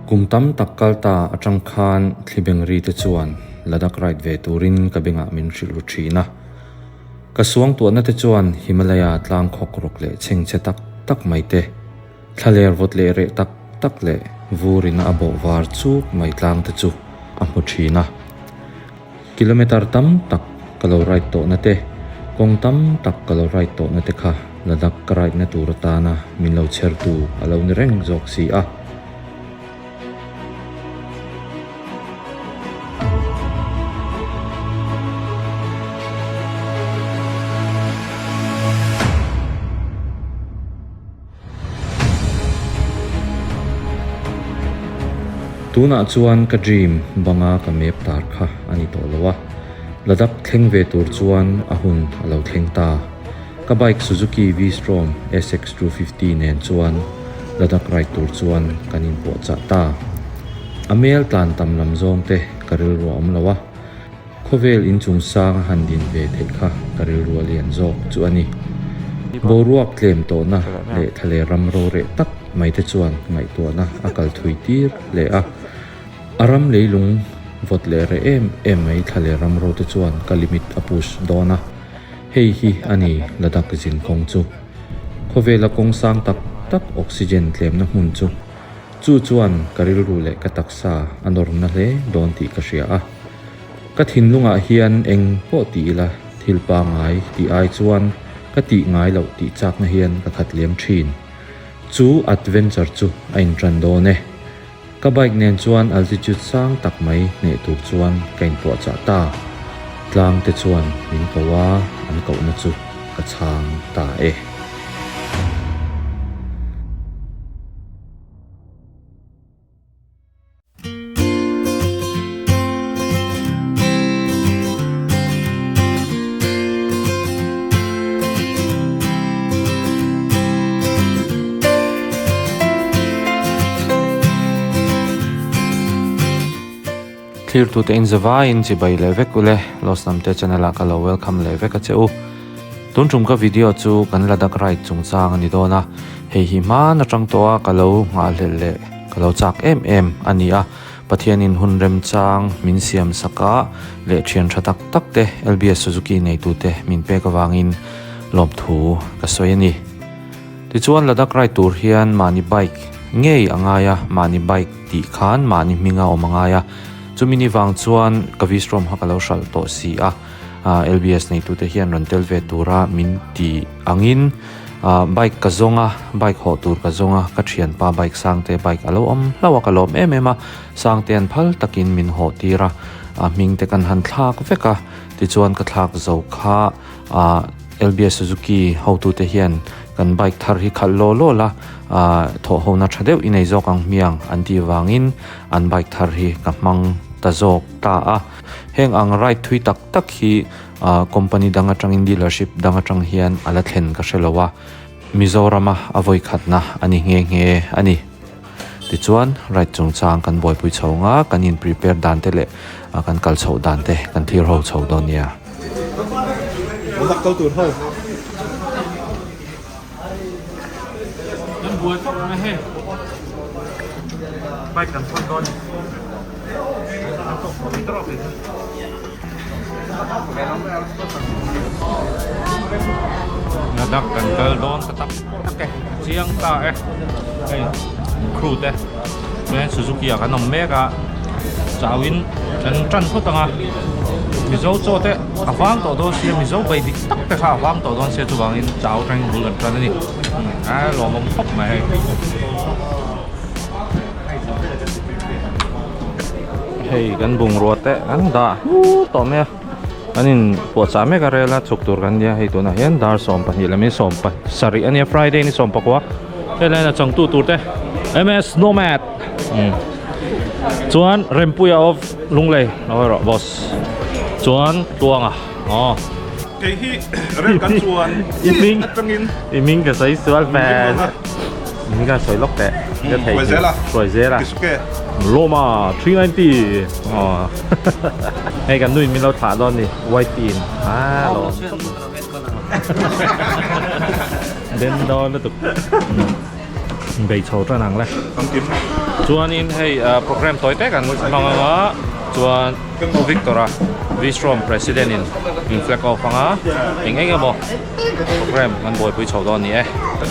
Kum tam tak kal ta atang khan thlibengri te chuan Ladakh ride ve turin ka bengah min hrilh ru thin a. Ka suangtuahna te chuan Himalaya tlang khawk rawk leh chhengchhe tak tak mai te, Thlaler vawt leh reh tak tak leh vur in a bawh var chuk mai tlang te chu a hmu thin a. Kilometer tam tak ka lo ride tawhna te, kawng tam tak ka lo ride tawhna te kha Ladakh ka ride na tur atana min lo chher tu a lo ni reng zawk si a. Tunah chuan ka dream banga ka map tar kha a ni tawh lo a, Ladakh thleng ve tur chuan a hun a lo thleng ta. Ka bike Suzuki V-Strom SX 250 nen chuan Ladakh ride tur chuan kan inpuahchah ta. A mel tlan tam lam zawng te ka rilru a awm lo a. Khawvel inchung sang a han din ve theih kha ka rilru a lian zawk chu a ni. Boruak tlem tawhna leh thlaler ram roreh tak mai te chuan ngaihtuahna a kal thui tir hle a. A ram leilung vawt leh reh em em mai thlaler ram ro te chuan ka limit a push dawn a. Hei hi a ni Ladakh zinkawng chu. Khawvela kawng sang tak tak oxygen tlemna hmun chu. Chu chuan ka rilru leh ka taksa a nawrna hle dawn tih ka hria a. Ka thinlungah hian eng pawh ti ila thil pangngai tih ai chuan ka tih ngai loh tih chakna hian ka khat liam thin. Chu adventure chu a intan dawn e. Ka bike nen chuan altitude sang tak mai hneh tur chuan ka inpuahchah ta. Tlang te chuan min ko a, an kohna chu ka chhang ta e. Thlirtute in zavaiin chibai leh vek ule, Los Hnamte channel ah ka lo welcome leh vek a che u. Tun tum ka video chu kan Ladakh ride chungchang a ni dawn a, hei hi hman atang tawh a ka lo nghahhlelh leh ka lo chak em em a ni a, Pathianin hun remchang min siam sak a leh thian tha tak tak te LBS Suzuki neitute min pek avangin lawmthu ka sawi a ni. Tichuan Ladakh ride tur hian mahni bike ngei a ngai a, mahni bike tih khan mahni hminga awm a ngai a, chumi ni vang chuan ka V-Strom kha ka lo hralh tawh si a, LBS neitute hian rawn tel ve tura min ti angin bike ka zawng a, bike hawh tur ka zawng a, ka thianpa bike Sangte bike a lo awm hlauh a, ka lawm em em a, Sangte an phal takin min hawh tir a, a hming te kan han thlak vek a, tichuan ka thlak zo kha LBS Suzuki hotute hian kan bike thar hi khalh law law la, thawhhona tha deuh i nei zawk ang hmiang an tih vangin an bike thar hi ka hmang ta zawk ta a. Heng ang ride thui tak tak hi company dang atangin dealership dang atang hian a la thlen ka hre lo a, Mizorama a vawi khatna a ni nghe nghe a ni. Tichuan ride chungchang kan buaipui chho nga, kan in prepare dan te leh kan kal chhoh dan te kan thlir ho chho dawn nia. Ladakh kal tur ho. Kan buai khawp mai hei. Bike kan thawn dawn ni. Ladakh kan kal dawn ta tak tak e chiang ta e hei crew te chuan Suzuki ah kan awm mek a chauhin kan tan phawt ang a Mizo chaw te a vang tawh dawn sia Mizo bai dik tak te kha a vang tawh dawn sia chuvangin chau atangin bul kan tan a ni a lawmawm khawp mai hei. Hei kan bungrua te kan dah hnur tawh mai a kan in puahchah mek a rel a chhuk tur kan nia hei tunah hian dar 12 leh 17 a nia Friday ni 19 hei lain a changtu tur te MS Nomad chuan Rempuia of Lunglei lo erawh boss chuan Tluanga aw Kei hi rel kan chuan atangin i hming ka sawi sual hmel. Min kan sawi lawk teh. Ka thei. Hruai zela. Hruai zela. Kisuke. Loma 390. Oh. Hei kan nuin min lo thlah dawn ni. White in. Ah lo. Den dawn lutuk. Bei chho tan ang le. Chuanin hei program tawi te kan hmang anga chuan Pu Victor-a Vistrom President in min flag off anga eng eng emaw program kan buaipui chho dawn a ni e. An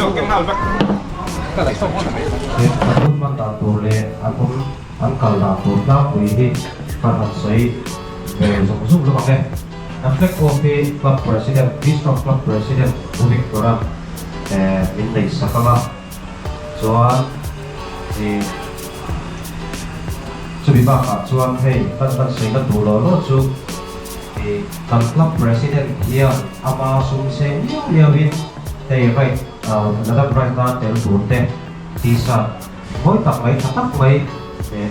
hun hman dan tur leh an awm an kal dan tur tlangpui hi kan han sawi ve zung zung lawk ang e. An flag off hi Club President Vistrom Club President Pu Victor-a min neih sak anga chuan ih chumi bakah chuan hei kan kan sawi na tur law law chu ih kan club president hian ama sum seng liau liau in hei right Ladakh right na tel tur te t-shirt mawi tak mai tha tak mai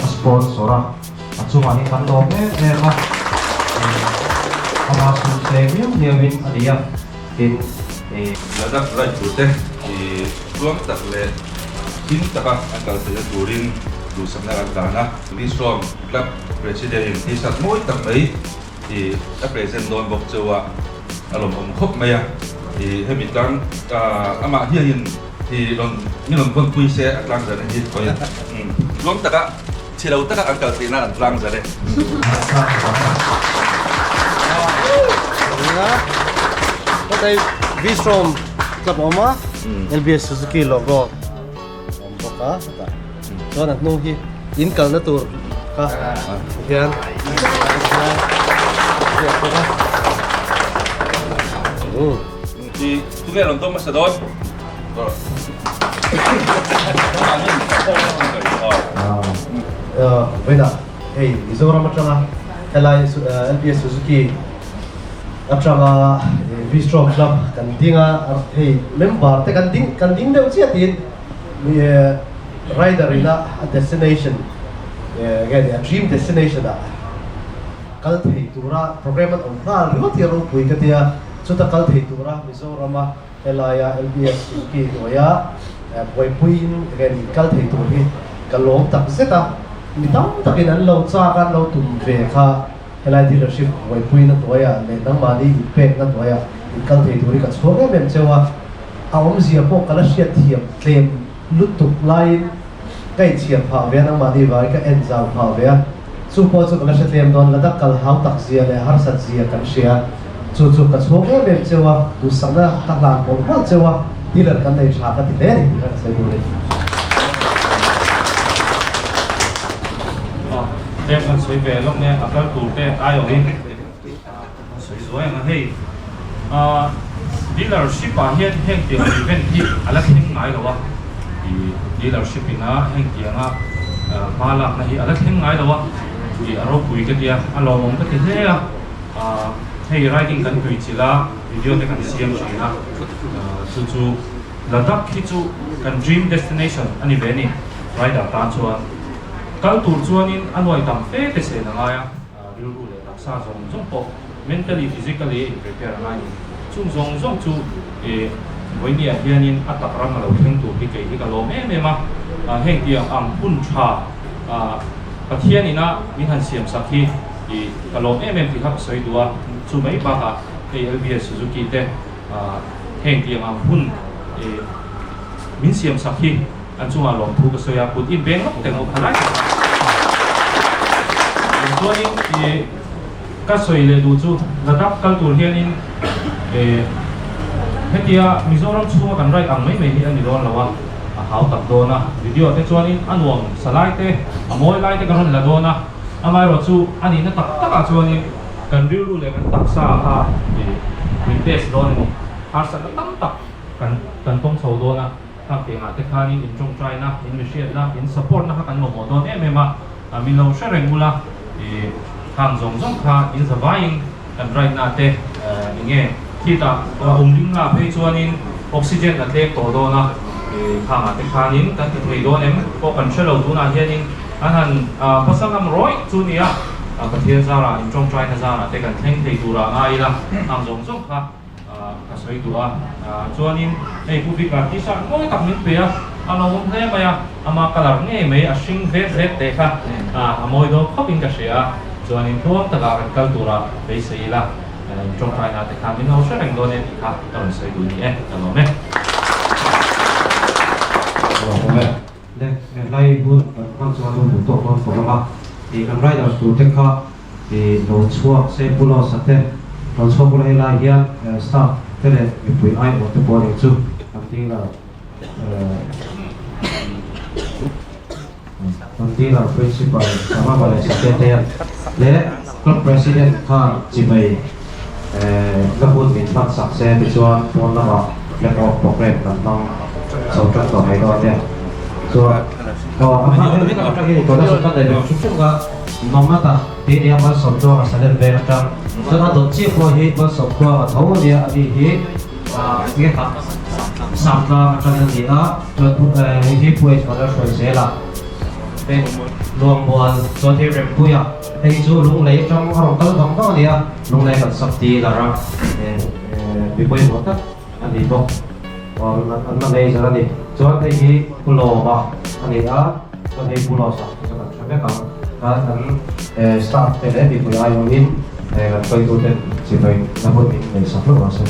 a sponsor a a chungah hian kan lawm em em a ih ama sum seng liau liau in a ni a. Tin, i. Ladakh right turte i tluang tak leh him taka an kal theihna turin duhsakna kan dan a. Vistrom Club President in t-shirt mawi tak mai i a present dawn bawk cheu a, a lawmawm khawp mai a. I hemi tlang amah hianin i rawn min rawn vawnpui se a tlang zan hi tluang taka Chhe lo taka an kal theihna an tlang zan e. Hetai V-Strom club a awm a, LBS Suzuki logo a awm bawk a hetah chuan a hnung hi in kalna tur kha hian ziak bawk a. Tunge rawn dawm hmasa dawn? Vawiinah hei Mizoram atanga helai LPS Suzuki atanga Vistrom Club kan ding a, hei member te kan ding kan ding deuh chiah tiin rider ina a destination nge ni a dream destination ah kal thei tura program an awm nghal ringawt hi a ropui ka tia, chuta kal thei tura Mizorama Helaia LBS Suzuki hnuaia buaipuiin enge ni kal thei tur hi ka lawm tak zet a, mi tam takin an lo chak a, an lo tum ve kha helai dealership buaipuina hnuaiah leh nangmahni inpekna hnuaiah in kal thei tur hi ka chhuak em em cheu a, a awmzia pawh ka la hriat thiam tlem lutuk laiin ka inchhiar phah ve a, nangmahni vangin ka en zau phah ve a, chu pawh chu ka la hre tlem dawn, Ladakh kal hau tak zia leh harsat zia kan hria, chu chu ka chhuak em em cheu a, duhsakna ka hlan pawlh mawlh cheu a, dealer kan nei tha ka ti hle a ni tih kha ka sawi duh a ni. Aw, tlem kan sawi ve lawk nia, a kal tur te aiawhin. An sawi zuai ang a hei dealership ah hian heng tiang event hi a la thleng ngai lo a, ih dealership in a heng tianga hma lakna hi a la thleng ngai lo a, ih a ropui ka tia a lawmawm ka ti hle a, hei riding kan tui chilh a video te kan siam thin a, chu chu Ladakh hi chu kan dream destination a ni ve a ni rider tan chuan kal tur chuanin a nuai tam fe te sen a ngai a. Rilru leh taksa zawng zawng pawh mentally, physically a in prepare a ngai ni. Chung zawng zawng chu ih vawinia hianin a tak ram a lo thleng tur hi kei hi ka lawm em em a. Heng tiang ang hun tha Pathian ina min han siam sak hi ih ka lawm em em tih kha ka sawi duh a. Chu mai bakah hei LBS Suzuki te heng tiang ang hun ih min siam sak hi An chungah lawmthu ka sawi a, kut in veng lawk teng awm kha lai tak a. Chuanin i ka sawi leh duh chu Ladakh kal tur hianin e hetia Mizoram chhunga kan ride ang mai mai hi a ni dawn lo a, a hau tak dawn a. Video te chuanin a nuam sa lai te, a mawi lai te kan rawn la dawn a, amaherawh chu a nihna tak takah chuanin kan rilru leh kan taksa kha i min test dawn a ni. Harsatna tam tak kan kan tawng chho dawn a. Khang tiangah te khanin in tawngtaina, in mihriatna, in support na kha kan mamawh dawn em em a, min lo hre reng ula, i khang zawng zawng kha in zavaiin kan ride na te eng nge khitah awm ring la phei chuanin oxygen a tlem tawh dawn a, i khangah te khanin kan ti thei dawn em pawh kan hre lo tunah hianin an han pasal ngam rawih chu nia, Pathian zarah in tawngtaina zarah te kan thleng thei turah ngai ila khang zawng zawng kha. Ka sawi duh a, chuanin hei Pu Vicar t-shirt mawi tak min pe a, a lo awm hle mai a, ama colour ngei mai a hring vet vet teh kha a mawi dawn khawp in ka hria a, chuanin tluang takah kan kal tura beisei ila in tawngtaina te khan min lo hre reng dawn e tih kha ka rawn sawi duh ni e, ka lawm e. Lawm awm e. Le helai hun kan hman chuan hun duh tawk dawn tawh lawng a, ih kan riders tur te kha ih lo chhuak se Pu Lawsa te lo chhuak ula helai hian staff te leh mipui aiawh te pawh eng chu kan dealer kan dealer principal Sarava leh Sate te hian leh club president khan chibai la hun min hman sak se tichuan pawn lamah flag off program kan hmang chho tan tawh mai dawn nia. Chuan aw a hma hei vek atang hian tuna sawn kan nei ve hrim hrim a, Mamata tih nia Malsawmtluanga Salem veng atang chuan a dawt chiah pawh hi Malsawmtluanga tho a nia a ni hi nge kha Samtlang atangin a ni a chuan hei hi Pu H Vanlalhruai zela Luangmual chuan hei Rempuia Hei chu lunglei atang a rawn kal vang vang a ni a, lunglei kan sap dealer a, mi pawimawh tak a ni bawk. An manager a ni. Chuan hei hi Pu Lawma a ni a, chuan hei Pu Lawsa te chu kan hre vek ang. Kan staff te leh mipui aiawhin kan hruaituten chibai na hun min nei sak hlauh ang se.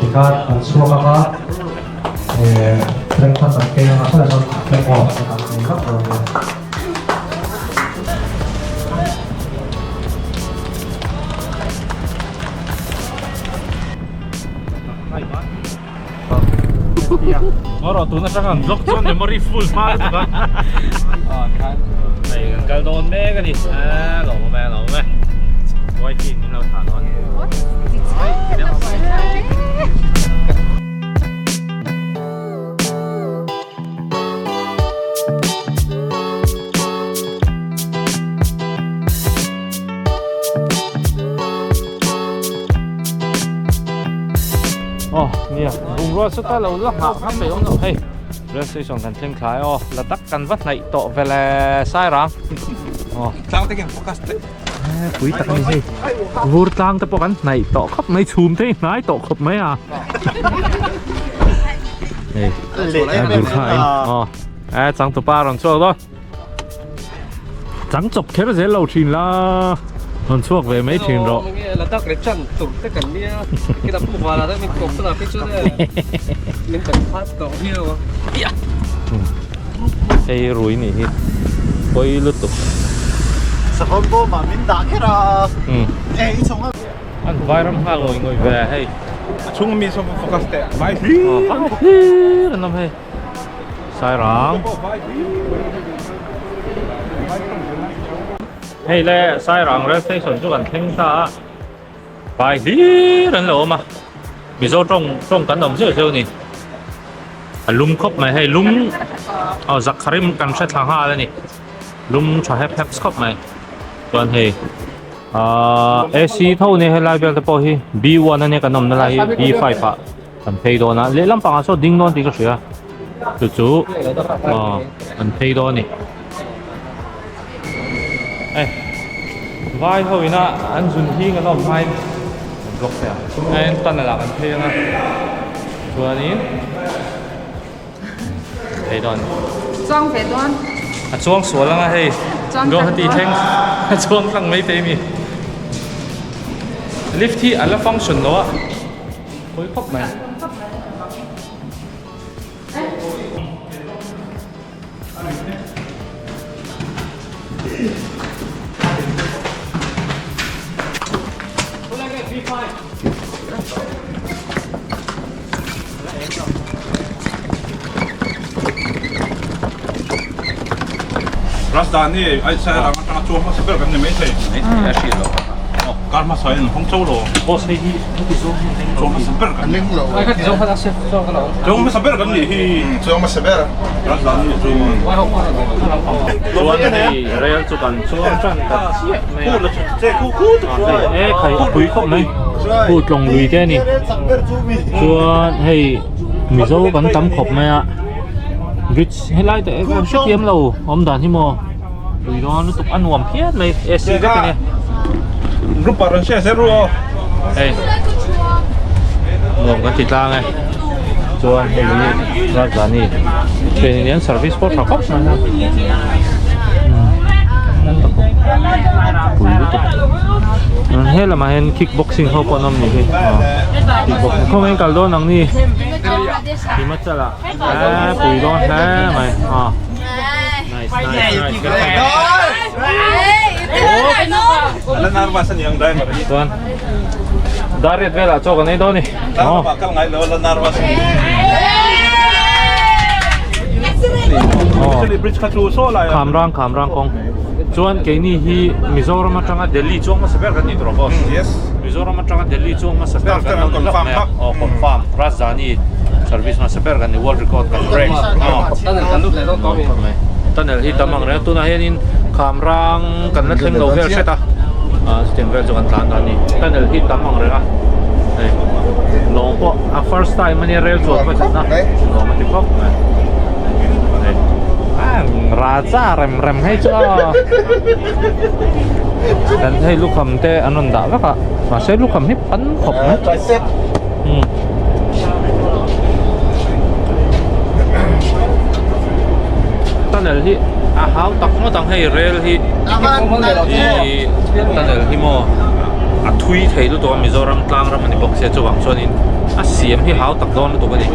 Tikhan an chhuak ang a, flag kha kan keng ang a, khawiah chuan flag off te kan nei vak lo nia. Rawh tun atang an vlog chuan memory full hma lutuk a. Hei kan kal dawn mek a ni. A lo awm e, a lo awm e. Wifi in min lo thlah dawn. Aw nia bungrua chu ta lo la nghah ngam mai awm lo hei rail station kan thleng thlai aw la tak kan va hnaih tawh vel e Sairang aw tlang te hian focus te pui tak a ni hei vur tlang te pawh kan hnaih tawh khawp mai chhum te hi hnai tawh khawp mai a hei burkha in aw e changtupa rawn chhuak dawn. Chang chawp kher zel lo thin la, rawn chhuak ve mai thin rawh. Ladakh leh chan tur te kan nia, kila pu vala te min kawp chuna phei chuan min kan phat tawh viau a. Hei rui nih hi pawi lutuk. Savawm bawmah min dah kher a, e i chhawng a. An vairam nghal ngawih ngawih ve hei. A chhung ami saw focus teh vai hlir. Vai hlir an awm hei. Sairang Hei le Sairang rail station chu kan thleng ta a pai hlir an lo awm a Mizo tawng tawng kan awm zeuh zeuh a ni a lum khawp mai hei lum aw zakharim kan hre thla nghal a ni lum tha hep hep khawp mai chuan hei ahh AC tho a nia helai vel te pawh hi B one ania kan awmna lai hi B five ah. Kan phei dawn a, lehlam pangah saw ding dawn tih ka hria, chu chu aw kan phei dawn a ni. Hei vai ho ina an zun hing an awm hmain an block thei a, hei an tunnel ah kan phei ang a, chuanin kan phei dawn a ni. Chuang ve dawn. A chuang sual ang a hei, Guwahati thleng a chuang tlang mai thei a mi. Lift hi a la function lo a. Khawi khawp mai. Rajdhani ai Sairang atanga chuang hmasa ber kan ni maithei. A hriat loh. Kar hmasa in hawng cho lo. Boss hei hi heti zawng hi an Chuang hmasa ber kan ni. Heti zawng khan a chef zawk a lo. Chuang hmasa ber kan nih hi. Chuang hmasa ber. Rajdhani chu. Chuan hei rail chu kan chuang tan ta chiah mai a. E khai a pui khawp mai. Khu tlawng lui te a ni. Chuan hei Mizo kan tam khawp mai a. Bridge helai te kan hrethiam lo awm dan hi maw. Tui dawn lutuk a nuam phian mai AC vek a nia. Group ah rawn share zel ru aw. Hei nuam kan ti tlang e. Chuan hei hi Rajdhani train in hian service pawh tha khawp mai a. Pui lutuk. He lamah hian kick boxing ho pawh an awm ni hi. Kick boxing khaw mai kal dawn ang ni. Himachal ah pui dawn hle mai. Nice nice nice. Chuan Dariat velah chaw kan ei dawn ni. Khamrang Khamrang kawng chuan keini hi Mizoram atanga Delhi chuang hmasa ber kan ni tur a boss. Mizoram atanga Delhi chuang hmasa ber kan lo ni hlauh mai a. Aw confirm Rajdhani service hmasa ber kan ni world record kan break. Tunnel hi tam ang reng a tunah hianin Khamrang kan la thleng lo vel hret a chutiang vel chu kan tlan dawn a ni tunnel hi tam ang reng a hei lawng pawh a first time ania rel chuan pawh thatna lawng a ti khawp mai hei raja rem rem hei chu aw kan hei lukham te an rawn dah vek a mahse lukham hi pan khawp mai umm. Tunnel hi a hau tak ngawt ang hei rel hi ih tunnel hi maw a thui thei lutuk a Mizoram tlang ram a ni bawk sia chuvang chuanin a siam hi hau tak dawn lutuk a ni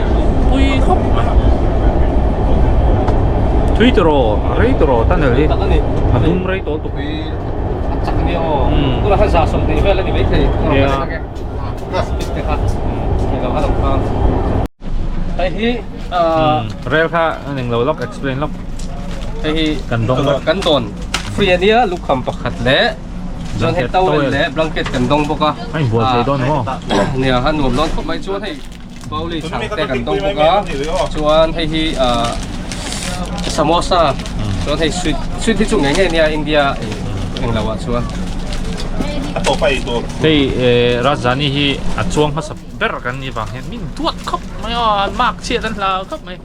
pui khawp mai thui tawh a rei tawh tunnel hi a dum rei tawh lutuk a chak nia aw tunah khan 20 vel a ni maithei hei hi rel kha eng lo lawk explain lawk hei hi kan dawng bawk kan dawn free ania lukham pakhat leh chuan hei towel leh blanket kan dawng bawk a a inbual thei dawn maw nia a nuam dawn khawp mai chuan hei Pauli chhang te kan dawng bawk a chuan hei hi samosa chuan hei sweet sweet hi chu ngei ngei nia India eng lo ah chuan a tawp a ei tur hei Rajdhani hi a chuang hmasa ber kan nih vang hian min duat khawp mai aw an mark chhiat an hlau khawp mai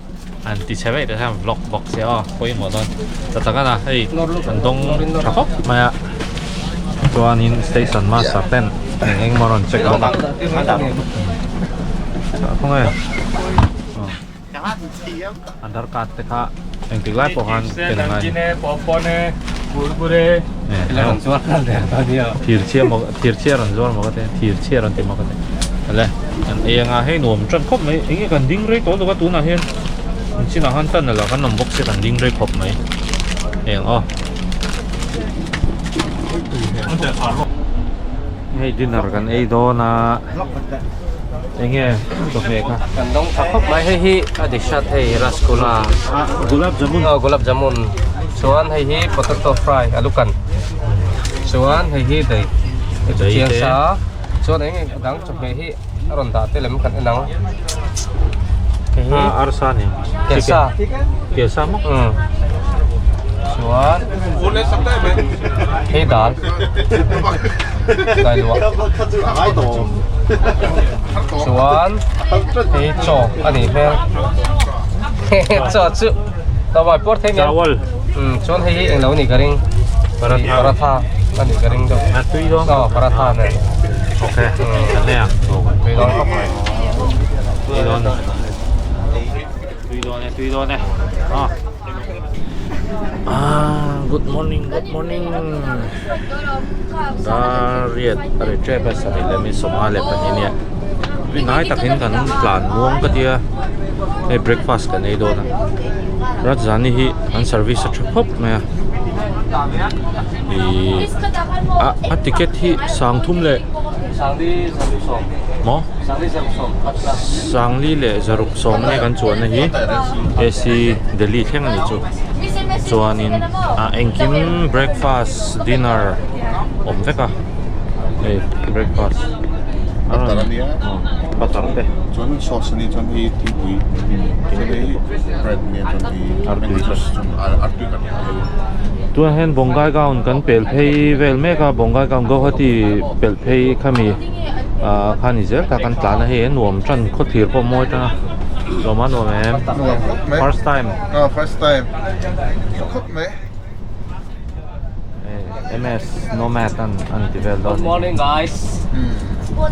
an ti chhe veih te hian vlog bawk sia aw pawimawh dawn ta tak a hei an dawng tha khawp mai a chuanin station master ten eng eng emaw rawn check bawk a khawnge aadhar card te kha engtik lai pawh khan ken a ngai thir chhia maw thir chhia rawn zuar maw ka ti thir chhia rawn ti maw ka ti ale an ei anga hei nuam tan khawp mai enge kan ding rei tawh lutuk a tunah hian an chinah khan tunnel ah kan awm bawk sia kan ding rei khawp mai eng aw hei dinner kan ei dawn a enge chawhmeh kha kan dawng tha khawp mai hei hi a dik hrat hei rasgula gulab jamun aw gulab jamun chuan hei hi potato fry alu kan chuan hei hi dei chiang sa chuan eng eng dang chawhmeh hi a rawn dah te lem kan en ang hei hi arsa ni kelsa kelsa maw chuan hei dal dai luah chuan hei chaw a nih hmel chaw chu tawai pawr thei nia chawal chuan hei hi englo a nih ka ring paratha a nih ka ring deuh a tui dawn aw paratha nen ok kan nei ang tui dawn khawp mai tui dawn tui dawn e tui dawn e ah ah good morning good morning Dariat a ri tep a sarih leh mi 52 nia rinai takin kan tlan muang ka tia hei breakfast kan ei dawn a Rajdhani hi an service a tha khawp mai a Ihh a a ticket hi sangthum leh maw sangli leh zaruk sawm nge kan chuanna hi AC Delhi thleng a nih chu chuanin ah engkim breakfast dinner awm vek a hei breakfast a rawn butter te chuan sauce a ni chuan hei thingpui chuan hei bread nia chuan hei artui artui kan tunah hian Bongaigaon kan pel phei vel mek a Bongaigaon Guwahati pel phei khami ah kha ni zel ta kan tlan a hei a nuam tan khawthlir pawh mawi tan a nuam a nuam em first time ah first time khawp mai MS Nomad an an ti vel dawn Good morning guys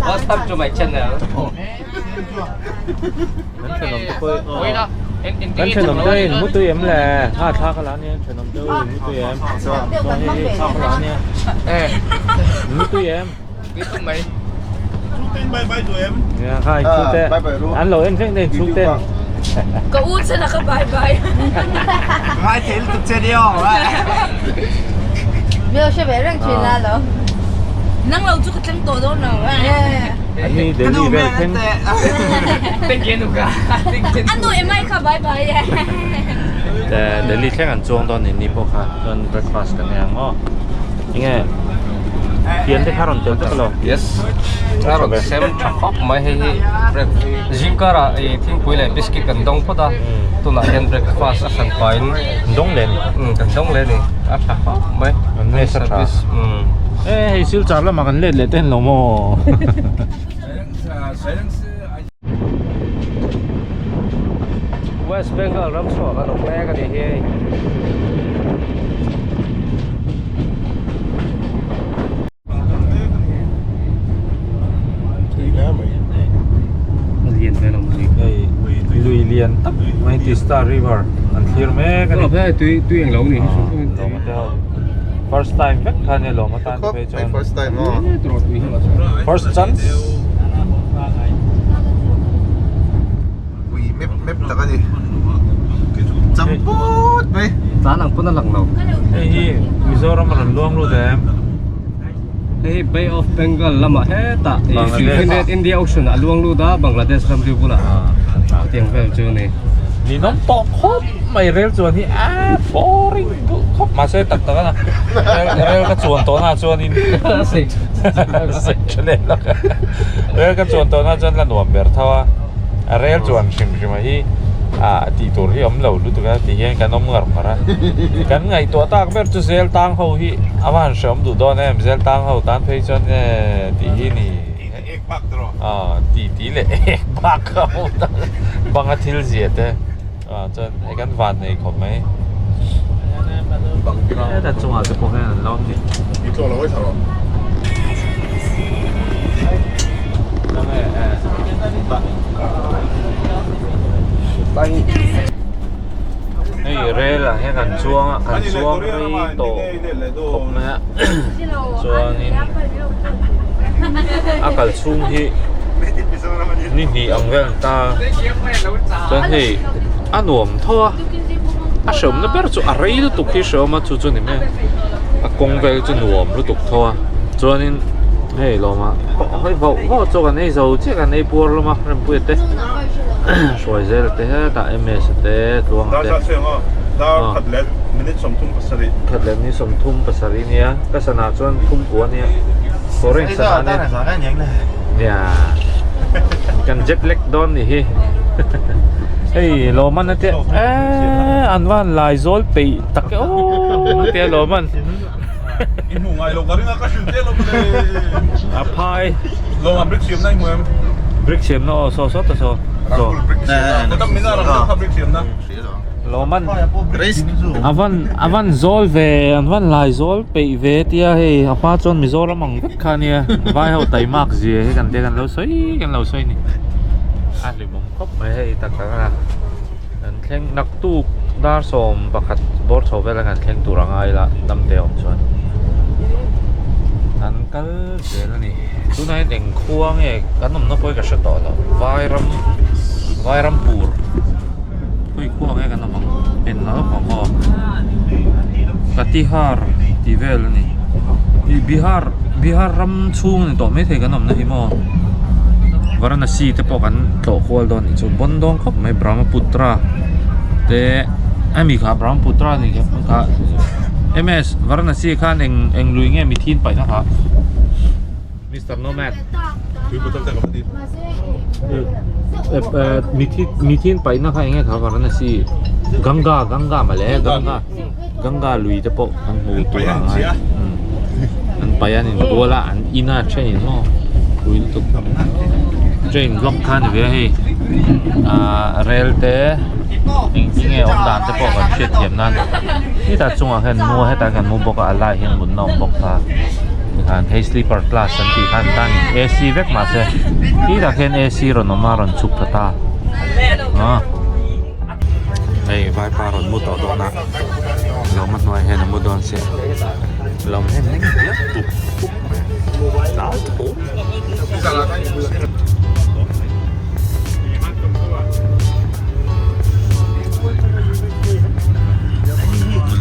welcome to my channel kan thenawm te pawh Kan thenawm te in mutui em le? Kha thla ka la ania thenawm te u in mutui em? Chuan hei hi thla ka la ania. Mutui em? Nia kha in chhungte an lo en vek na in chhungte. Ka u chhan a ka bye bye. Ngai thei lutuk che nia aw. Mio hre ve reng thin la lo. Nang lo chu ka thleng tawh dawn lo. Ani Delhi vel thleng. Anu emai kha bye bye e. Delhi thleng an chuang dawn ni pawh kha chuan breakfast kan ei ang aw. Enge fian te kha rawn tel vek lo. Yes. A rawn sem tha khawp mai hei hi break zingkar ah ih thingpui leh biscuit kan dawng phawt a tunah hian breakfast a hran pahin dawng leh ni kan dawng leh ni a tha khawp mai an nge sa tha e hei silchar lamah kan let leh te an lo maw. West Bengal ram chhuak an awm mek a ni hi hei. Lui lian tak mai Tista River an thlir mek a ni. Hei tui tui eng lo ni hi. First time vek kha nia lawm atan phei chuan. First time aw. First chance. Ui map map tak a ni. Cham put mai. Tlan ang pawn a lang lo. Hei hi Mizoram a rawn luang lut em? Hei hi Bay of Bengal lamah hetah Bangladesh India Ocean ah a luang lut a Bangladesh ramri bulah chutiang vel chu a ni. Ninawm tawh khawp mai rel chuan hi a boring duh khawp mahse tak tak a na rel ka chuan tawh na chuanin sei tha leh lawk a rel ka chuan tawh na chuan la nuam ber tho a a rel chuan hrim hrim a hi ah tih tur hi awm lo lutuk a ti hian kan awm ngar ngar a kan ngaihtuah tak ber chu zel tang ho hi a va han hreawm duh dawn em zel tang ho tan phei chuan nge tih hi ni ah ti ti leh ek bak a ho tak banga thil zia te ah chuan hei kan van nei khawp mai heta chungah te pawh hian an lo awm ni. Hei rel ah hian kan chuang a kan chuang rei tawh khawp mai a chuanin a kal chhung hi ni hnih ang vel an ta chuan hei a nuam tho a a hreawmna ber chu a rei lutuk hi hreawm a chu chu ni mai a kawng vel chu nuam lutuk tho a chuanin hei lawma hawi vauh vauh chu kan ei zo chiah kan ei puar hlawm a rempuia te hruai zel te hetah ms te tluang te khat leh minute sawmthum pasarih nia ka sana chuan thum kua nia foreign sana nia nia kan jet lag dawn nih hi hei lawman a tia eee an van lai zawl peih tak e aww tia lawman I hmuh ngai lo ka ring a ka hrilh teh lo mawle a phai lawma brick siam na i hmu em brick siam na aw saw saw ta saw saw kawtam min a rang deuh kha brick siam na Lawman avan avan zawl ve an van lai zawl peih ve tia hei a hma chuan Mizoram ang vek kha nia vai ho taimak zia hi kan te kan lo sawi kan lo sawi ni a hlimawm khawp mai hei tak tak a kan thleng naktuk dar sawm pakhat bawr chho vel a kan thleng tur ang a ila damte awm chuan an kal zel a ni tunah hian eng khua nge kan awmna pawh hi ka hre tawh lo vairam vairampur. Khawi khuang nge kan awm ang en lo ang aw Katihar tih vel a ni ih Bihar Bihar ram chhung a ni tawh maithei kan awmna hi maw Varanasi te pawh kan tlawh kual dawn anih chu bawn dawn khawp mai Brahmaputra te hemi kha Brahmaputra a ni kha kha M_S Varanasi khan eng eng lui nge mithin paihna kha. Mister Nomad. Mithi mithin paihna kha enge kha Varanasi Ganga Ganga mawle Ganga Ganga lui te pawh kan hmu tur a ngai an paih a an inbual a an in a then in maw pui lutuk train block kha a ni ve a hei ahh rel te engtin nge awm dan te pawh kan hriat thiam nan hetah chungah hian mu a hetah hian kan mu bawk a a laiah hian mutna a awm bawk a. Tikhan hei sleeper class an tih khan tan in AC vek mahse khi tak hian AC rawn awm a rawn chhuk thla ta ah. Hei vaipa rawn mu tawh dawn a, lawma hnuaiah hian a mu dawn sia, lawm hnem hleng hian pup pup mai a, tlau tho.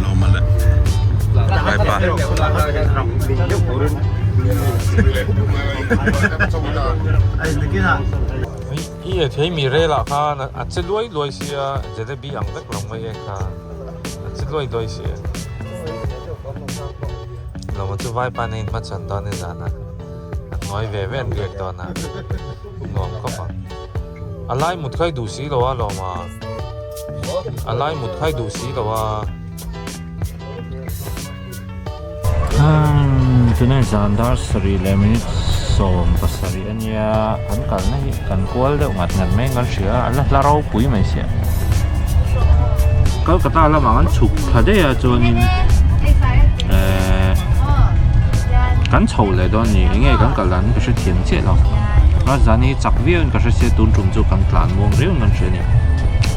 Lawma leh vaipa. I e thei mi rel ah khan a che luai luai sia jalebi ang vek lo mai e kha a che luai luai sia lawma chu vaipa nen hma chhan dawn e zan a a hnuai ve ve an riak dawn a nuam khawp ang a lai mut kha i duh si lo a lawma a lai mut kha i duh si lo a. Tunah zan dar sarih leh minute 17 a nia kan kalna hi kan kual deuh ngat ngat mai kan hria a la hla ropui mai sia Kolkata lamah kan chhuk thla daih a chuanin ehh kan chho leh dawn a ni eng nge kan kal dan hi ka hrethiam chiah lo Rajdhani hi chak viau in ka hre sia tun tum chu kan tlan muang riau in kan hria a ni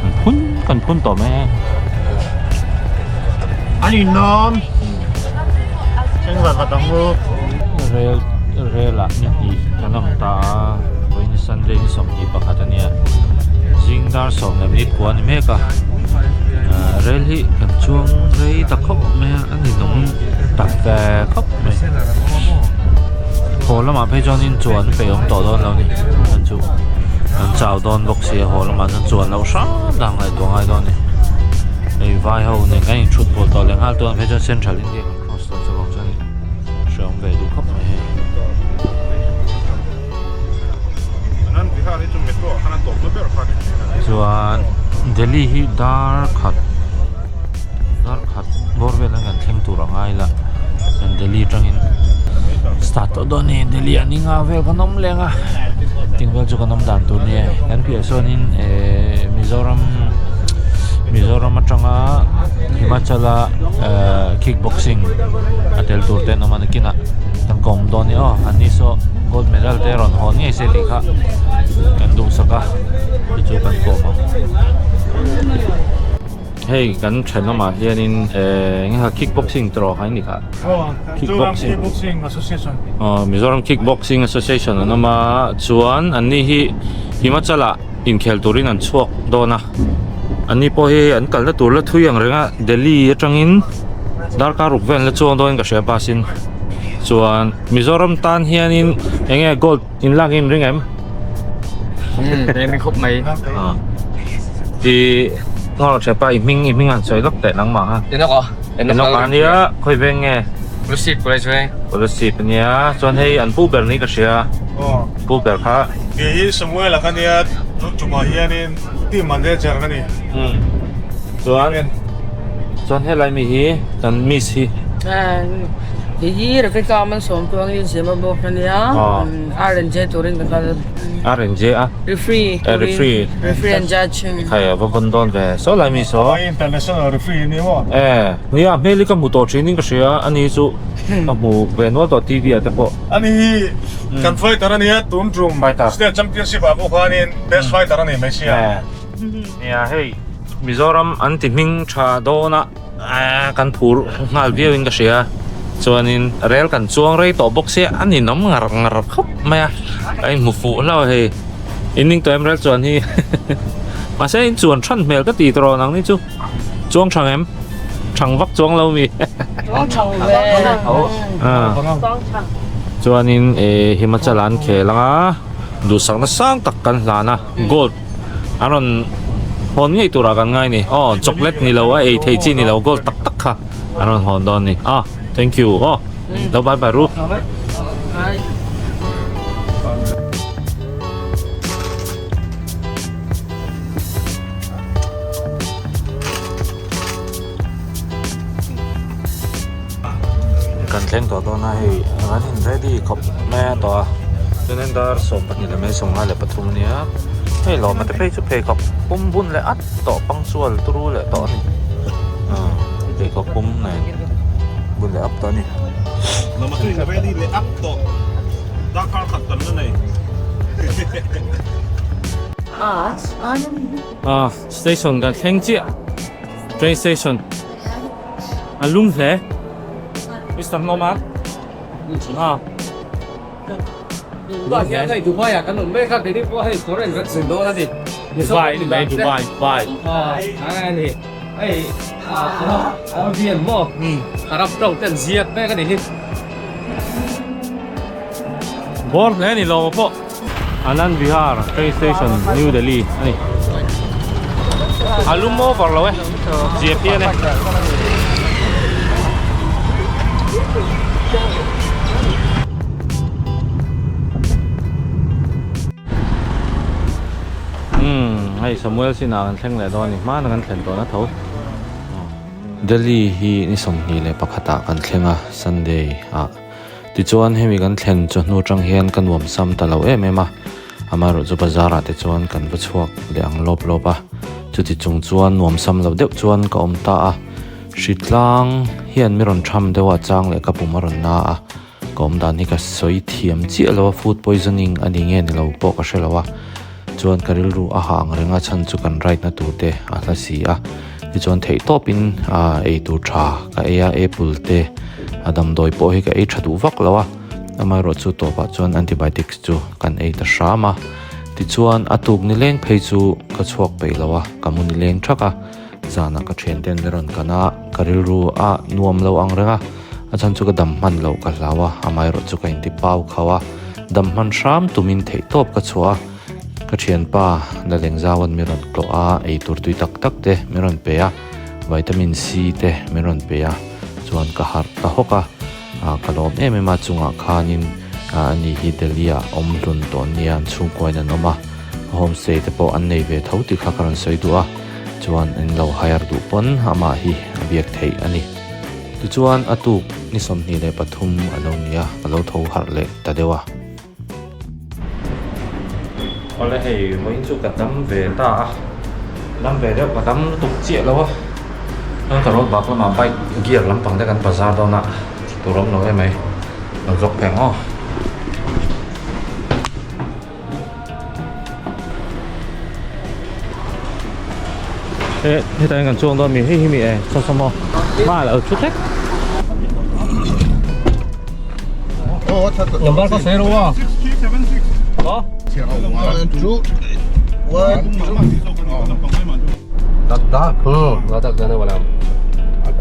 kan phun kan phun tawh mai a. An inawm Chengva ka dang u. Rel rel ah ni hnih kan awm ta a vawiin Sunday ni 21 a nia zing dar 10 leh minute kua a ni mek a ah rel hi kan chuang rei ta khawp mai a a ninawm tak ve khawp mai haw lamah phei chuanin chuan peih awm tawh dawn lo a ni chuan chu kan chau dawn bawk si a haw lamah chuan chuan loh hram dan ngaihtuah ngai dawn a ni hei vai ho nen kan inthut pawlh tawh leh nghal tûnah phei chuan central india kan cross dawn chuvang chuan hreawm ve duh khawp mai hei. Chuan Delhi hi dar khat dar khat bawr vel an kan thleng tur a ngai la kan Delhi atangin start tawh dawn a ni Delhi ah ni nga vel kan awm leng a ting vel chu kan awm dan tur a ni e kan piah sawn in ehh Mizoram Mizoram atanga Himachal a ehh kick boxing a tel tur te an awm a nakinah kan kawm dawn a ni aw an ni saw gold medal te rawn hawn ngei se tih kha kan duhsak a chu chu kan kawm ang hei kan thenawmah hianin ehh eng nge kick boxing te rawh kha in ni kha kick boxing aw Mizoram kick boxing association an awm a chuan an ni hi Himachal ah inkhel turin an chhuak dawn a an ni pawh hi an kalna tur la thui ang reng a Delhi atangin darkar ruk vel la chuang dawn in ka hria bus in chuan Mizoram tan hianin eng nge gold in lak in ring em? Umm khawp mai. I ngawr thepa i hming i hming an sawi lawk teh nangmah kha. Enok aw. Enok a nia khawi veng nge? Kolasib college veng. Kolasib ania chuan hei an pu ber ni ka hria. Pu ber kha. Kei hi Samuel a ka nia tun tumah hianin team manager ka ni. Chuan chuan helai mi hi kan miss hi. Hei hi Rebecca Malsawmtuang hi Zema bawk a nia R&J turin ka kal. R&J a. Referee turin. Referee. Referee and judge. Khai a va vawn dawn ve saw lai mi saw. International referee ni maw. E nia hmel hi ka hmu tawh thin in ka hria ani chu ka hmu ve nual tawh TV ah te pawh. Ani hi kan fighter a nia tun tum state championship ah pawh khanin best fighter a ni mai sia. Nia hei Mizoram an ti hming tha dawn a kan phur nghal viau in ka hria chuanin rel kan chuang rei tawh bawk sia a ninawm ngar ngar khawp mai a a inhmu fuh hlauh a hei in ning tawh em rel chuan hi mahse in chuan than hmel ka ti tawh nang ni chu chuang thang em thang vak chuang lo mi chuanin eh Himachal an khel ang a duhsakna sang tak kan hlan a gold. An rawn hawn ngei turah kan ngai ni. Aw chocolate ni lo a ei thei chi ni lo gold tak tak kha an rawn hawn dawn ni. Aw thank you aw lo bye bye ru. Kan thleng tawh dawn a hei an in ready khawp mai a tawh a chuanin dar 12:23 a nia hei lawma te phei chu pheikhawk pum bun leh at tawh punctual turu leh tawh a ni ah pheikhawk pum nen bun leh ap tawh a ni. Lawma chu in ready leh ap tawh darkar khat tam na nei. Ah station kan thleng chiah train station a lum hle Mister Norman ah Dubai hian hei Dubai ah kan awm mek a keini pawh hei foreign kan zin dawn a ni Dubai ni mai Dubai Dubai ah a ni hei ah Arabian maw Arab tawng te an ziak mek a ni hi. Bawr hle a ni lo pawh. Anand Vihar train station New Delhi a ni. A lum over lo e zia phian e. Umm hei Samuel sinah kan thleng leh dawn a ni hmana kan thlen tawhna tho. Delhi hi ni 21 ah kan thleng a Sunday ah. Tichuan hemi kan thlen chawhnu atang hian ka nuam sam ta lo em em a, amaherawhchu bazar ah te chuan kan va chhuak leh ang lawp lawp a, chuti chung chuan nuam sam lo deuh chuan ka awm ta a, hritlang hian mi rawn tham deuh a chang leh ka pum a rawn na a, ka awm dan hi ka sawi thiam chiah lo a, food poisoning a ni nge ni lo pawh ka hre lo a, chuan ka rilru a hah ang reng a chhan chu kan ride na tur te a hla si a tichuan theih tawp in ah ei tur tha ka ei a apple te a damdawi pawh hi ka ei tha duh vak lo a amaherawh chu tawpah chuan antibiotics chu kan ei ta hram a tichuan a tuk ni leng phei chu ka chhuak peih lo a ka mu ni leng thak a zanah ka thian ten mi rawn kan a ka rilru a nuam lo ang reng a a chhan chu ka dam hman loh ka hlau a amaherawh chu ka inti pau khauh a dam hman hram tumin theih tawp ka chhuah a ka thianpa Lalengzauan mi rawn tlawh a eitur tui tak tak te mi rawn pe a vitamin C te mi rawn pe a chuan ka harh ta hawk a ah ka lawm em em a chungah khanin ah ani hi Delhi ah awm hlun tawh nia an chhungkuain an awm a homestay te pawh an nei ve tho tih kha ka rawn sawi duh a chuan an lo hire duh pawn amah hi a biak theih a ni. Tichuan a tuk ni 23 a lo ni a ka lo tho harh leh ta deuh a. Awle hei vawiin chu ka dam ve ta a dam ve deuh ka dam lutuk chiah lo a chuan ka road bak lamah bike gear lampang te kan bazar dawn a tur awm lo em mai lo vlog pheng aw. He hetah hian kan chuang dawn mi hei hi mi e saw saw maw hma a lo thu hlek. Number ka sawi ro a. Aw. Ladakh. Ladakh jane wala hum.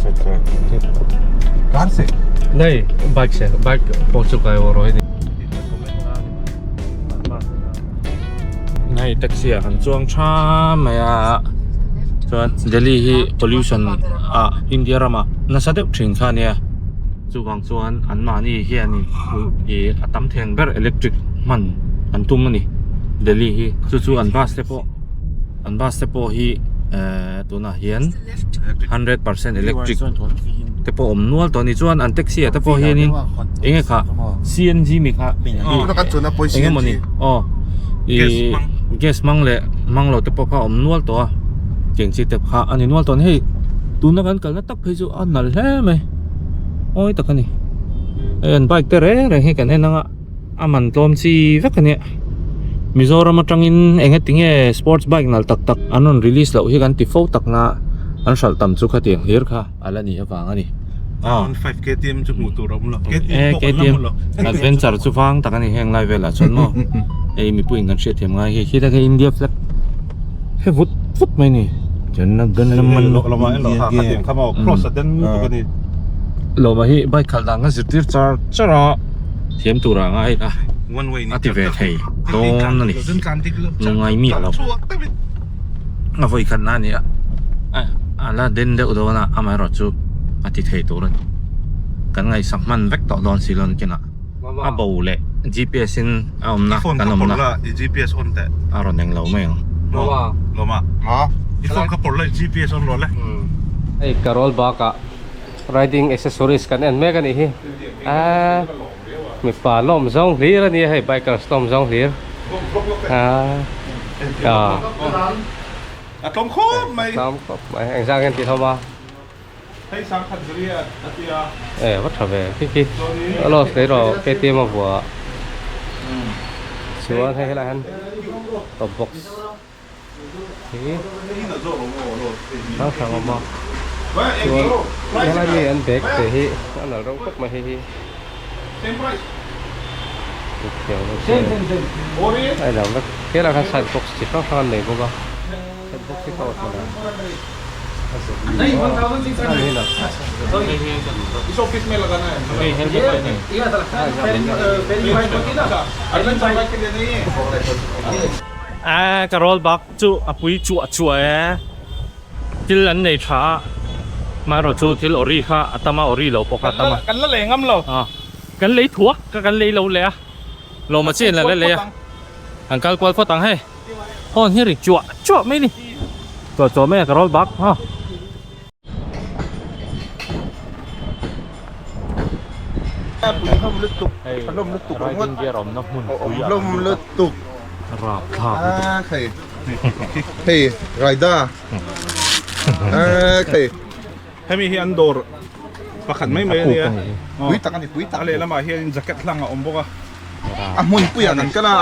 अच्छा अच्छा कार से नहीं bike से bike पहुंच चुका है वो Rohini Hei taxi ah kan chuang tha mai a chuan Delhi hi pollution ah India ramah nasa deuh thin kha ania chuvang chuan an mahni hianin ih a tam theng ber electric hman an tum a ni Delhi hi chu chu an bus te pawh an bus te pawh hi ehh tunah hian 100% electric te pawh awm nual tawh a ni chuan an taxi ah te pawh hianin eng nge khah CNG mi kha eng emaw ni aw ih gas hmang leh hmang lo te pawh kha awm nual tawh a tiang chi te kha a ni nual tawh a ni hei tuna kan kalna tak phei chu a nalh hle mai mawi tak a ni hei an bike te reng reng hi kan en ang a. A man tlawm chi vek a nia. Mizoram atangin eng eti nge sports bike nalh tak tak an rawn release loh hi kan ti fo tak na an hralh tam chu khatiang hlir kha a la ni avang a ni. Ah. 5 KTM chu hmuh tur a awm lo. E KTM adventure chu vang tak a ni heng lai velah chuan maw. Hei mipuiin kan hriatthiam ngai hi khi tak hi India flag he vut vut mai ni. Chen gan man Lawma en lo kha khatiang kha maw cross a den lutuk a ni. Lawma hi bike khalh dan kan zirtir char char a. Thiam tura ngai a a ti ve thei dawn a ni lungngai miah lo a vawi khat na a ni a a la den deuh dawn a amaherawh chu a ti thei tur a ni kan ngaihsak hman vek tawh dawn si lo nakinah a bo leh GPS in a awmna kan awmna a rawn eng lo mai ang. Hei Karol bakah Riding accessories kan en mek a nih hi aaa mipa lawm zawng hlir a nia hei bikers lawm zawng hlir aaa aaa a tlawm khawp mai tlawm khawp mai engzah nge an tih hlawm a hei sangkhat zari a tia e va tha ve khi khi a loss leh erawh KTM a vuah. Chuan hei helaiah hian top box hi hrang hrang a awm a chuan helai mi an bag te hi a nalh reuh khawp mai hei hi a inang vek helaiah hian side box chi hrang hrang an nei bawk a side box hi ka awt hman a. A ka roll bak chu a pui chuah chuah e thil an nei tha a amaherawh chu thil ori kha a tam a ori lo pawh kha a tam a kan la lei ngam lo kan lei thuak ka kan lei lo leh a lawma chian la lei a kan kal kual phawt ang hei. Horn hi ri chuah chuah mai a ni chuah chuah mai a ka roll bak ha. Hei riding gear awmna hmun pui ah hlawm lutuk rapthlak lutuk hei hei raida hei hemi hi an dawr pakhat mai mai a nia pui tak a ni pui tak a lehlamah hian jacket hlang a awm bawk a. A hmun puiah kan kal a.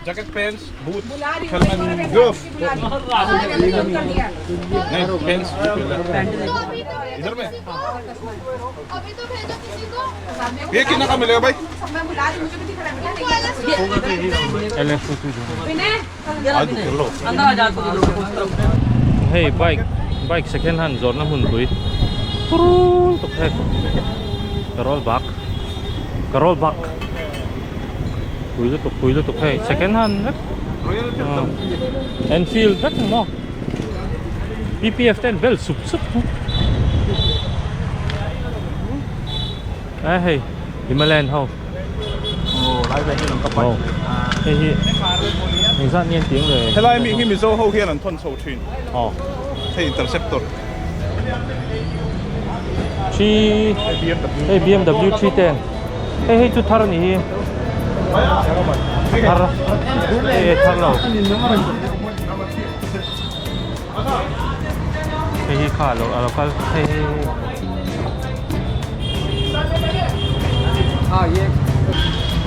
Jacket pants, boot, helmet, glove. Nahi pants इधर में ये कितना का मिलेगा भाई Hei bike bike second hand zawrhna hmunpui purul tuk hei ka roll bak ka roll bak pui lutuk pui lutuk hei second hand vek Enfield vek ang maw P_P_F te an bel sup sup a hei Himalayan ho. Aw hei hi engzat nge an tih ang le? Helai mi hi Mizo ho hian an thawn chho thin. Aw. Hei interceptor. Three hei BMW 310 hei hei chu thar a nih hi. Thar hei thar lo. Hei hi kha a lo kal hei hei hei.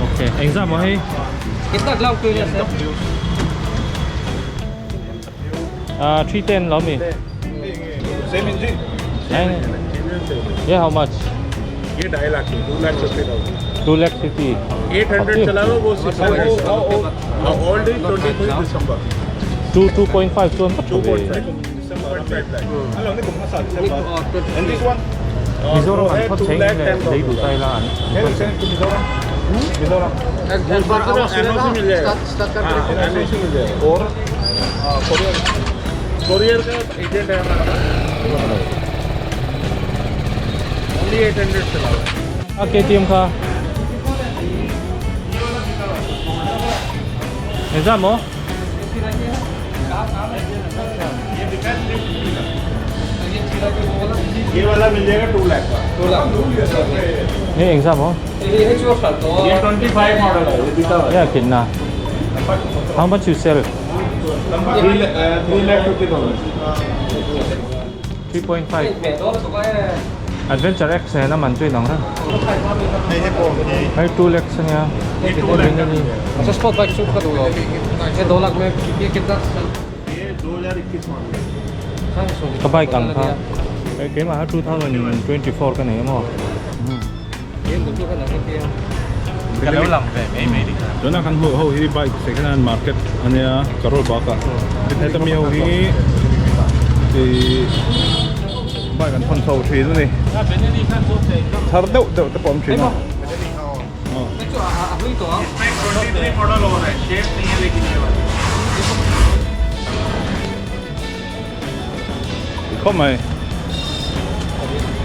Okay, engzah maw hei? Ah, 310 lo mi. Same engine. Yeah, how much? ये 2.5 लाख की 2 लाख 50,000. 2 lakh 50. 800 चला लो वो old is 23 December. 2 2.5 chuan tak 2.5 December. Hello, ni kum hmasa December. And this one? Mizoram an phawt cheng le lei duh tai la an. Mizoram. Mizoram. NOC mil jayega. NOC mil jayega. और courier courier का agent है हमारा. Only 800 चला हुआ है. A KTM kha. Engzah maw? ये वाला मिल जाएगा 2 लाख का. 2 लाख. Hei engzah maw? ये 25 मॉडल है ये बिका हुआ है. Yeah kitna? How much you sell? 3 lakh 50,000. 3.5. Adventure X nen a man chu inang reng. Hei 2 lakhs ania. अच्छा sport bike shoot ka duh lo. He 2 lakh mein ye kitna ये 2021 model. Ka bike ang kha. Hei keimah kha 2024 ka nei emaw. Ka lo lang ve mai mai dikha. Tuna kan hmuh ho hi bike second hand market ania Karol Bagh ah heta mi ho hi ih bike an thawn chho thin a ni thar deuh deuh te pawh a awm thin a. Khawp mai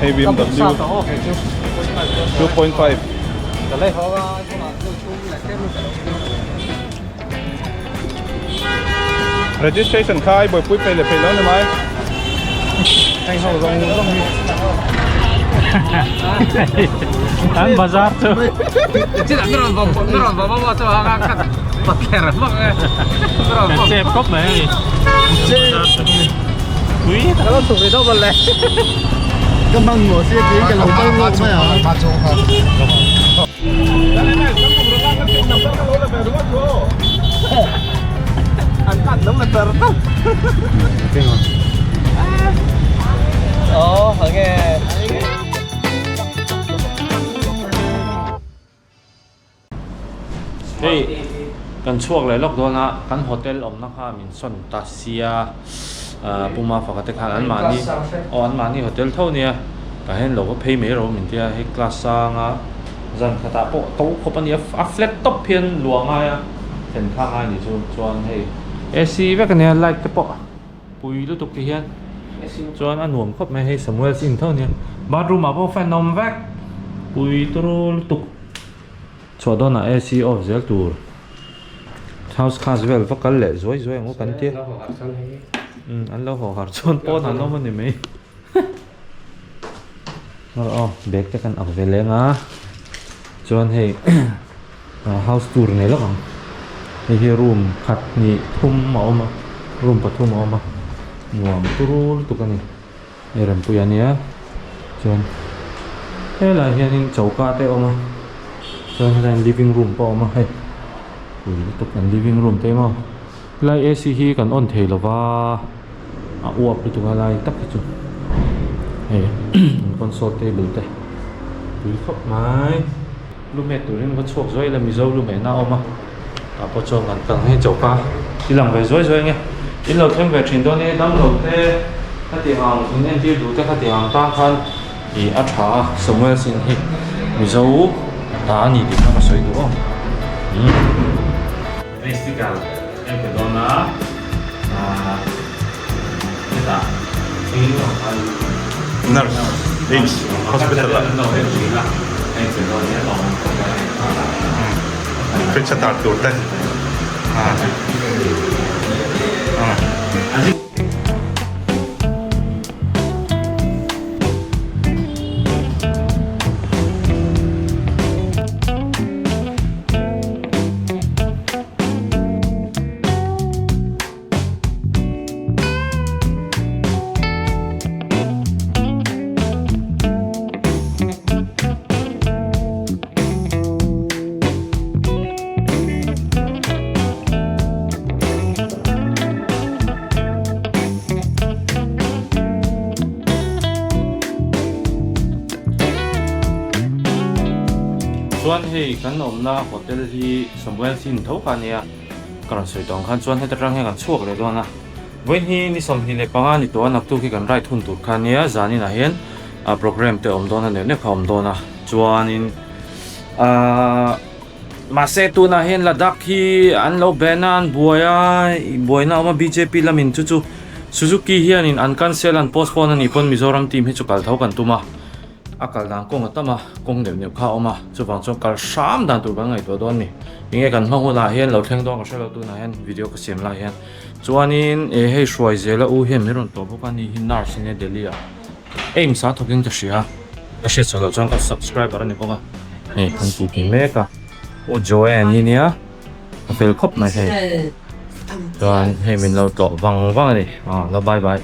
hei BMW 2.5 Registration kha i buaipui phei leh phei lo ni mai heng ho zawng zawng hi. An bazar chu. Kan chep khawp mai a ni. Pui tak. Ka hmang maw sia tiin ka lo kal ngawt mai a. An khan lo la tar tar. Ồ, hả nghe. Hei kan chhuak leh lawk dawn a kan hotel awmna kha min sawn ta sia ah Puma faka te khan an mahni aw an mahni hotel tho nia tah hian lo va phei mai rawh min tia hei class sanga zan khatah pawh to khawp a nia a flat tawp hian luah ngai a thlen kha ngai ni chu chuan hei A_C vek a nia light te pawh pui lutuk ti hian chuan a nuam khawp mai hei Samuel's in tho nia bathroom ah pawh fan a awm vek pui turu lutuk. Chhuah dawnah AC off zel tur house class vel va kal leh zuai zuai ang u kan tia. Umm an lo haw har chuan pawn an awm a ni mai. Rawh aw bag te kan ak ve leng a chuan hei house tour nei lawk ang hei hi room khat hnih thum a awm a room pathum a awm a nuam turu lutuk a ni. Hei rempui a nia chuan helaiah hianin choka te a awm a chuan helaiah hian living room pawh a awm a hei pui lutuk an living room te emaw helai A C hi kan on thei lova a uap lutuk a lai tak hi chu hei an console table te pui khawp mai lu met turin va chhuak zuai ila mizo lu mehna a awm a tah pawh chuan kan kal ngei choka i lang ve zuai zuai nge in lo thleng ve thin dawn e damlo te khati ang in entir duh te khati ang tan khan ih a tha a Samuel Singh hi mizo ta a ni tih kha ka sawi duh aw umm hei sticker en pe dawn a ah hetah eng emaw kha Nurse AIMS hospital ah fridge a tar tur te Chuan hei kan awmna hotel hi Samuel Sin tho kha ania. Ka rawn sawi tawh ang khan chuan heta tang hian kan chhuak leh dawn a, vawiin hi ni 25 ni tawh a naktuk hi kan ride hun tur kha ania zaninah hian ah programme te a awm dawn a neuh neuh kha a awm dawn a chuanin ahh mahse tunah hian Ladakh hi an lo ban a an buai a buaina a awm a bjp lamin chu chu Suzuki hianin an cancel an postpone a nih pawn Mizoram team hi chu kal tho kan tum a. A kal dan kawng a tam a, kawng neuh neuh kha a awm a, chuvang chuan kal hram dan tur kan ngaihtuah dawn a ni. Enge kan hma hunah hian lo thleng dawn ka hre lo tunah hian video ka siam lai hian. Chuanin eh hei hruai zela u hian min rawn tawh bawk a ni hi nurse ania Delhi ah AIMS ah thawkin ka hria. Ka hriat chhuah loh chuan ka subscriber a ni bawk a, hei kan tih thei mek a. U Joanne hi nia a fel khawp mai hei. Chuan hei min lo tlawh vang vang a ni, aw la bye bye.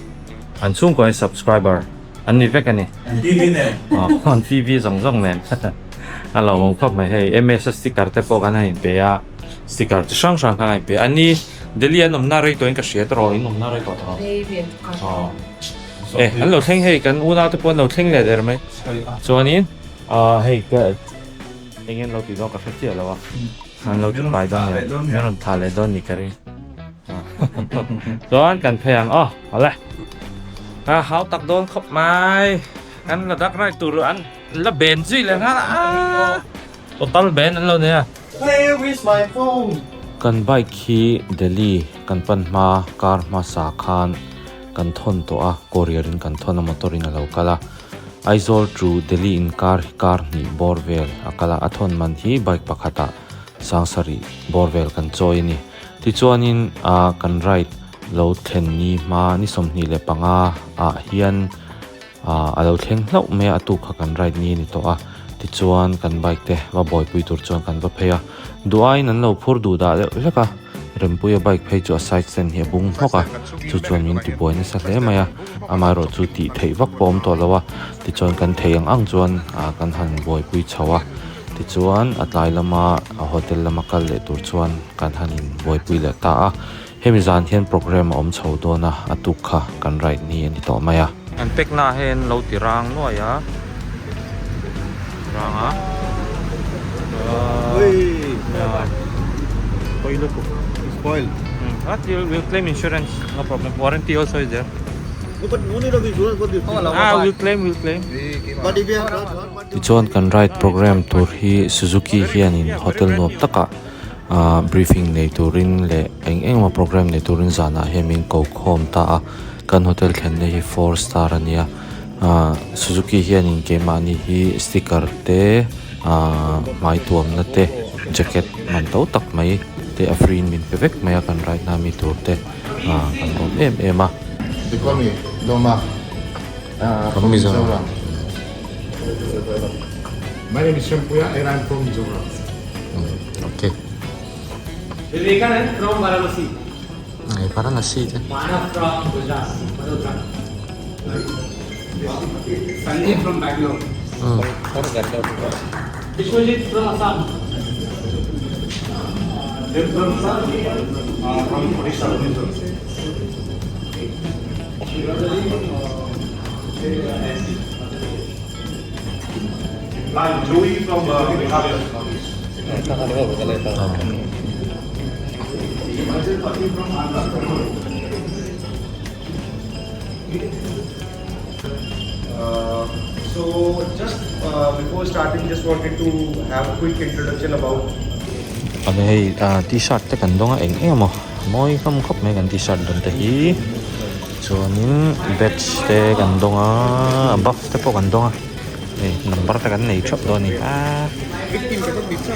An chhungkaw hi subscriber. An ni vek a ni. An TV nen. Aw an TV zawng zawng nen. A lo awm khawp mai hei MS a sticker te pawh kan han inpe a, sticker chi hrang hrang khan a inpe a. Ani Delhi an awmna rei tawhin ka hria tawh in awmna rei tawh tawh. Aw. E an lo thleng hei kan unau te pawh an lo thleng leh der mai. Chuanin ah hei ka eng an lo tih dawn ka hre chiah lo a. An lo ti pai dawn ni. Min rawn thah leh dawn ni ka ring. Chuan kan phei ang aw awle a hau tak dawn khawp mai kan la dak rai tur an la ben zui leh nghal a total ben an lo nei a. Play with my phone. Kan bike hi Delhi kan pan hma car hmasa khan kan thawn tawh a courier in kan thawn a motor in a lo kal a Aizawl to Delhi in car hi car hnih bawr vel a kal a a thawn man hi bike pakhatah sangsarih bawr vel kan chawi a ni. Tichuanin ah kan ride lo thlen ni hma ni 25 ah hian ah a lo thleng hlauh mai a, a tuk kha kan ride ni a ni tawh a. Tichuan kan bike te va buaipui tur chuan kan va phei a, duh aiin an lo phur duh dah deuh hlek a, Rempuia bike phei chu a side stand hi a bung hmawk a, chu chuan min tibuai nasa hle mai a, amaherawh chu tih theih vak pawh a awm tawh lo a, tichuan kan thei ang ang chuan ah kan han buaipui chho a. Tichuan a tlai lama a hotel lama kal leh tur chuan kan han in buaipui leh ta a. Hemi zan hian programme a awm chho dawn a, a tuk kha kan ride ni a ni tawh mai a. An pack na hi an lo ti rang nuai a, rang a Spoil. But you will claim insurance, no problem. Warranty also is there. No, but no need of insurance for this. Ah, we'll claim, we'll claim. But if you have Tichuan kan ride program tur hi Suzuki hianin hotel nuam takah ah briefing nei turin leh eng eng emaw program nei turin zanah hian min ko khawm ta a, kan hotel thlenna hi four star a nia ah Suzuki hianin keimahni hi sticker te ah hmai tuamna te jacket man to tak mai te a free in min pe vek mai a kan ride na mi tur te ah kan awm em em a. They call me Loma From Mizoram. My name is Shampuya and I'm from Mizoram. Okay. Vivekanand from Varanasi. Hey, Varanasi. Manav from Gujarat, Vadodara. Sandeep from Bangalore. Vishwajit from Assam. From Odisha. I'm Joey from Meghalaya. So just before starting just wanted to have a quick introduction about Ane hei t-shirt te kan dawng a eng eng emaw mawi hlawm khawp mai kan t-shirt dawn te hi chuanin badge te kan dawng a buff te pawh kan dawng a hei number te kan nei theuh dawn a ni a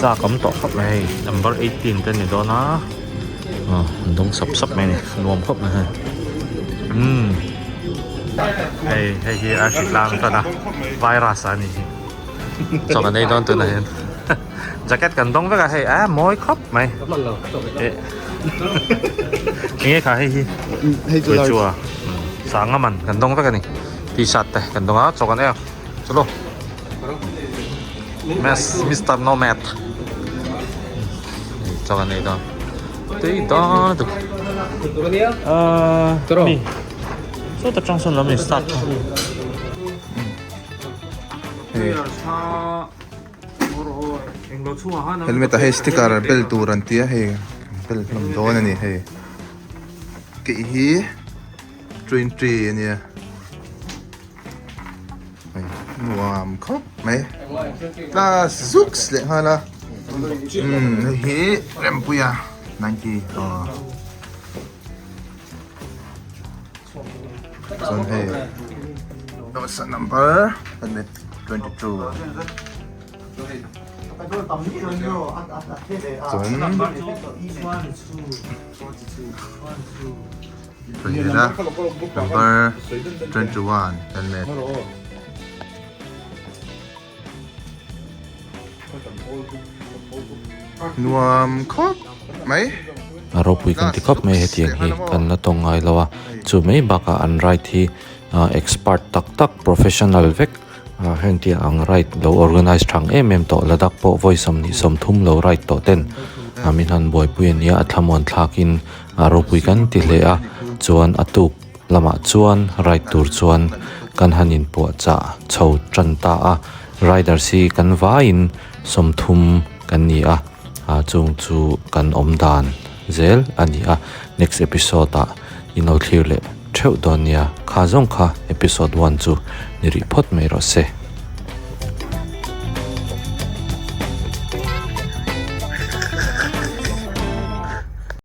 chak awm tawh khawp mai hei number 18 te ni dawn a aw an dawng sap sap mai a ni nuam khawp mai hei umm hei hei hi a hritlang tan a virus a ni hi chaw kan ei dawn tunah hian jacket kan dawng vek a hei a mawi khawp mai enge kha hei hi chu a sanga man kan dawng vek a ni t-shirt te kan dawng a chaw kan ei a chalo Mister Nomad chaw kan ei dawn tui dawn lutuk mi sawta tang sawn lam in start Helmet ah hei sticker bel tur an tia hei bel hlawm dawn a ni hei kei hi 20 a nia hei nuam khawp mai class zuks leh nghal a umm hei hi Rempuia 90 aw chuan hei dawhsan number helmet 22 chuan pahnih number 21 helmet. Nuam khawp mai. A ropui kan ti khawp mai hetiang hi kan la tawng ngai lo a, chu mai bakah an ride hi expert tak tak professional vek heng tiang ang ride lo organize thang em em tawh Ladakh pawh vawi sawmhnih sawmthum lo ride tawh ten min han buaipui a nia a thlamuan thlakin a ropui kan ti hle a chuan a tuk lamah chuan ride tur chuan kan han inpuahchah chho tan ta a riders hi kan vaiin 30 kan ni a ah chung chu kan awm dan zel a ni a next episode ah in lo thlir leh theuh dawn nia kha zawng kha episode one chu ni rih phawt mai rawh se.